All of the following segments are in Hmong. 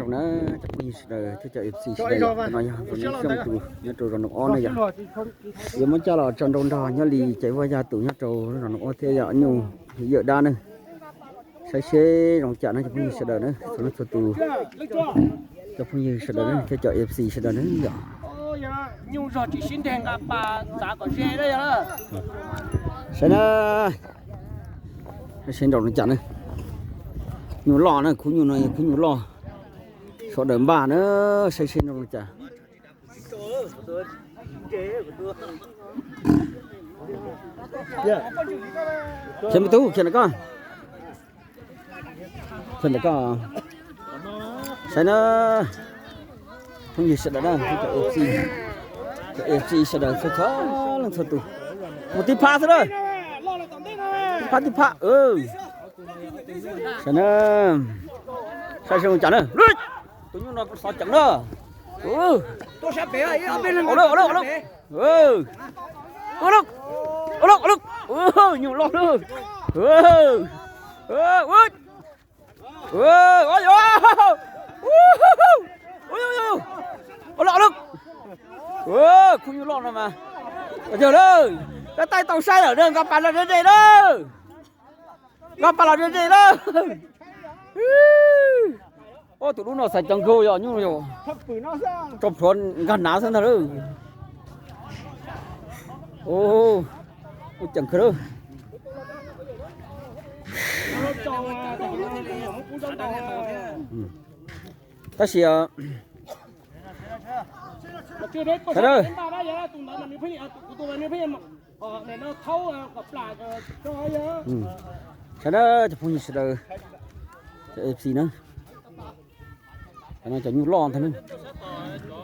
Na, cov phooj ywg sawv daws thiab cov F C sawv daws, no yog tus neb xyooj tus nyob rau zos Noo Ob na yom. Yuav muab coj los tso nrau nrog nyob li ces Vaj Yaj tus nyob rau zos Noo Ob thiab yom, nyuj yawm dab na. Saib seb zoo cas na cov phooj ywg sawv daws na, txhua leej txhua tus, cov phooj ywg sawv daws na thiab cov F C sawv daws na yom. Nyuj zog tsis sib nreg nqa pas txav kom ze na yog. Saib na, saib seb nrau zoo cas na. Nyuj loj na, khub nyuj no yog khub nyuj loj. Sawv daws npaj na, saib seb nrau zoo cas. Khiav me tub, khiav ntawm koj. Khiav ntawm koj. Saib na, phooj ywg sawv daws na, cov F C, cov F C sawv daws txhua txhua leej txhua tus. Mus tib phab xwb na. Tib phab tib phab. Saib na, saib seb zoo cas na. Tus nyuj no kuv xov ceev na. Ua lawm, ua lawm, ua lawm. Ua lawm, ua lawm, ua lawm. Nyuj loj lawm. Ua lawm, ua lawm. Khub nyuj loj no mas, yog lawm, koj taij tau saib lawm na, nqa pas los deb deb lawm. Nqa pas los deb deb lawm. Ua tus dub no xaiv ceev kawg yog nyuj yog, tso plhuav nkag hnav xwb ntag lawm. Ua ceev kawg lawm. Tab sis sawv daws, cov phooj ywg sawv daws, cov F C na, cov no cov nyuj loj ntag na.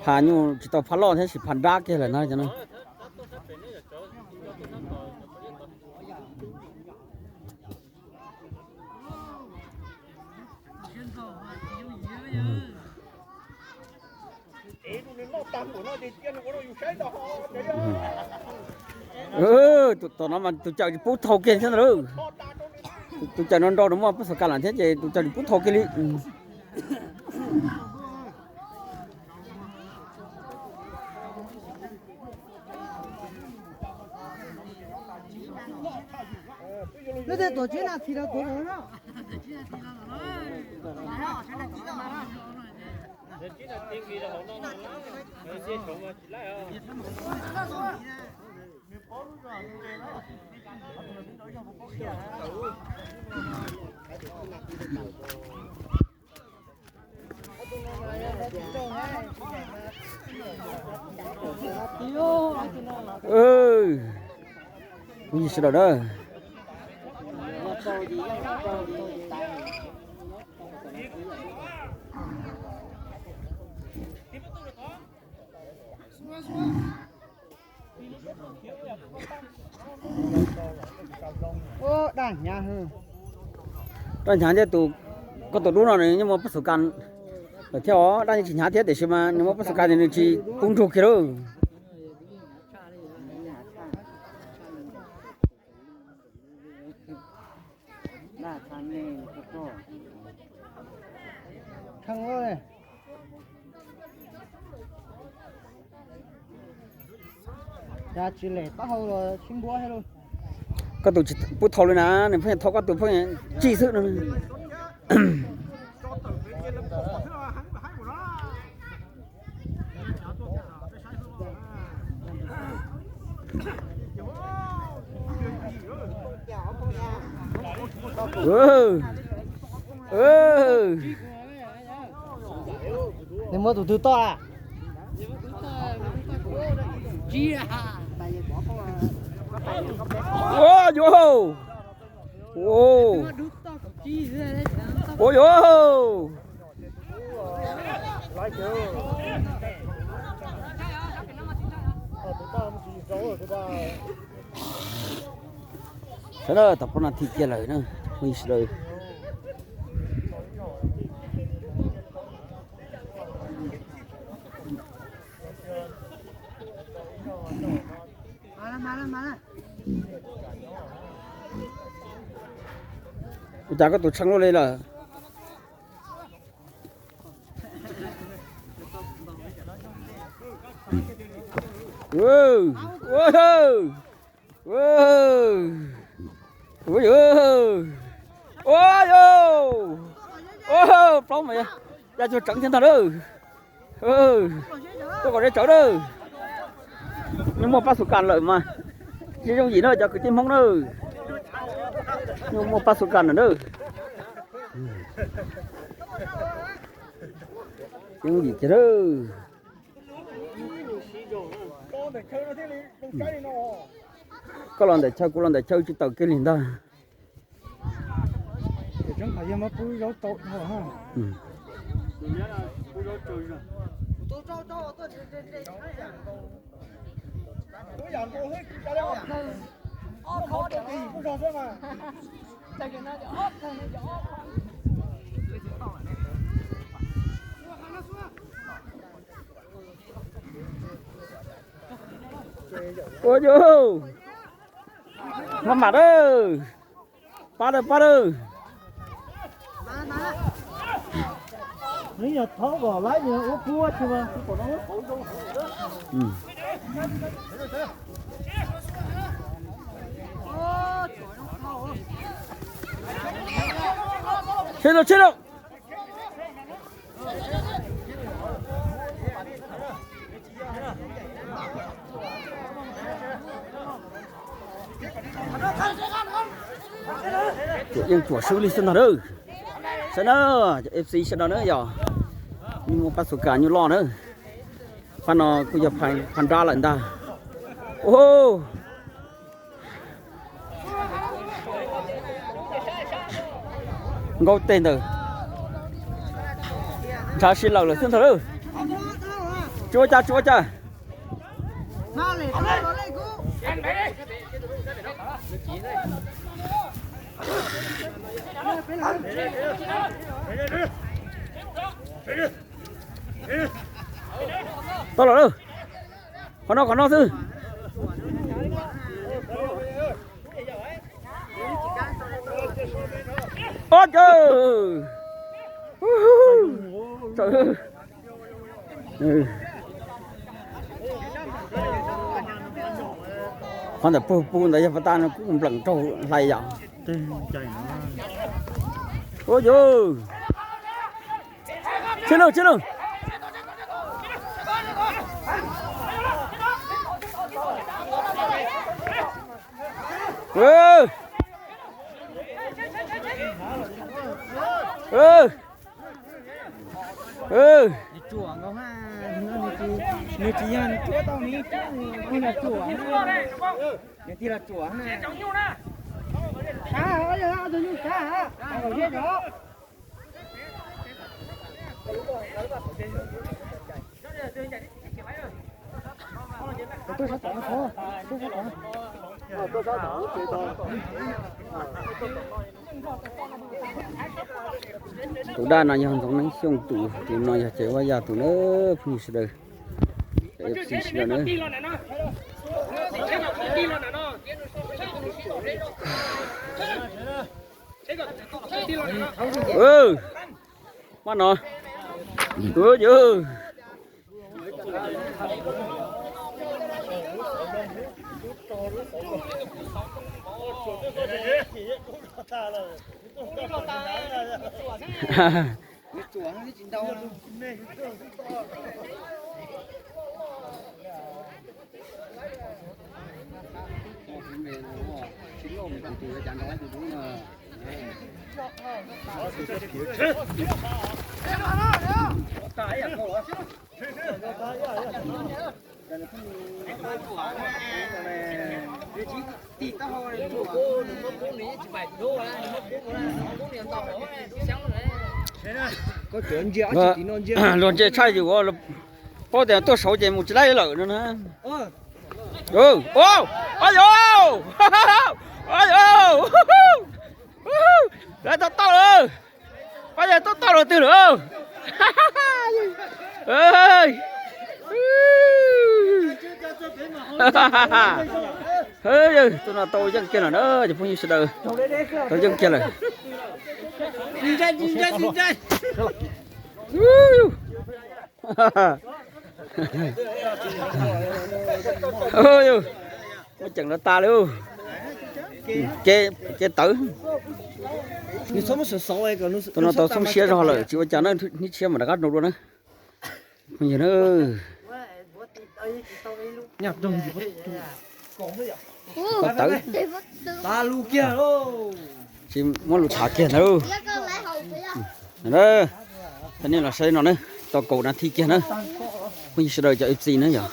Phaj nyuj tsis tau phaj loj thiab sis phaj dab kiag lawm na cov no. Tom no mas tus cawm tsis pub thau kiag thiab ntag lauj. Tus cawm no nrau nws muaj pab xov kas lawm thiab ces tus cawm tsis pub thau kiag li. Phooj ywg sawv daws na. Daj hnyav thiab tus, koj tus dub no nws yeej muaj pab xov kas lawm thiab os, daj yeej tsis hnyav thiab tiam sis mas nws muaj pab xov kas nws tsis pub nrug kiag lauj. Koj tus tsis pub thau li na, nws pheej thau koj tus pheej tsij xwb no. Nws muab tus twg toj lawm? Ua yuav, ua yuav. Sawv daws, tau plaub nas this kiag lawm na, phooj ywg sawv daws. Ua cas koj tus tshee luaj li lawm? Ua, ua, ua, ua, ua, ua, plaub mas ya cuag tseev thiab ntag lawm. Tuaj kom deb tsawv lawm. Nyuj muaj pab xu kas lawm mas tsis yooj yim na cov kwv tij Hmoob na. Nyuj muaj pab xu kas lawm na. Tsis yooj yim tiag lawm. Koj los ntawm chaw kuv los ntawm chaw tsis tawm kiag li ntag. Ua yus, maj mam lawm, pab lawm pab lawm. Nws yog thaub kom laib nws ua pub tsis mas. Tseg lauj, tseg lauj. Tsuam yeej tsuam swb li xwb ntag na. Saib na, cov F C sawv daws na yog, nyuj muaj pab xu kas nyuj loj na. Phab no kuj yog phab nrab lawm ntag. Ua, nkaub teg ntawd, ntshav si lawm lawm xwb ntag lauj. Tsis ua cas, tsis ua cas. Tau los lawm. Qhov no qhov no xwb. Ua cas, qhov ntawm puag pub ntawd yog pas tas no kuj npleem raug hlais yom. Ua yus, tseg lauj, tseg lauj. Nws tsis yog nws cuab tau nws, nws los tsuam, nws thiaj los tsuam na. Tus daj no yog Ntxoov Neeb Xyooj tus, tus no yog Caiv Vaj Yaj tus na, phooj ywg sawv daws, F C sawv daws na. Pab no, yus. Luag ntse tshaj yus, paub tias tuaj saud ces mus tsis laib lawm no na. Lawv tau tauj lawm, pab yawg tau tauj lawm twg lawm. Tus no tau yeej kiag lawm na cov phooj ywg sawv daws, tau yeej kiag lawm. Muab ceem los tas li. Kev tawv. Tus no tau txhob siab zog lawm, tsis ua cas na, hnub tshiab mam rov qab rau dua na. Phooj ywg na, tawv, tsis muab lus tham kiag ntawd. Thaj nej los saib no na, tau kaum nas this kiag na. Phooj ywg sawv daws cov ib txi na yom.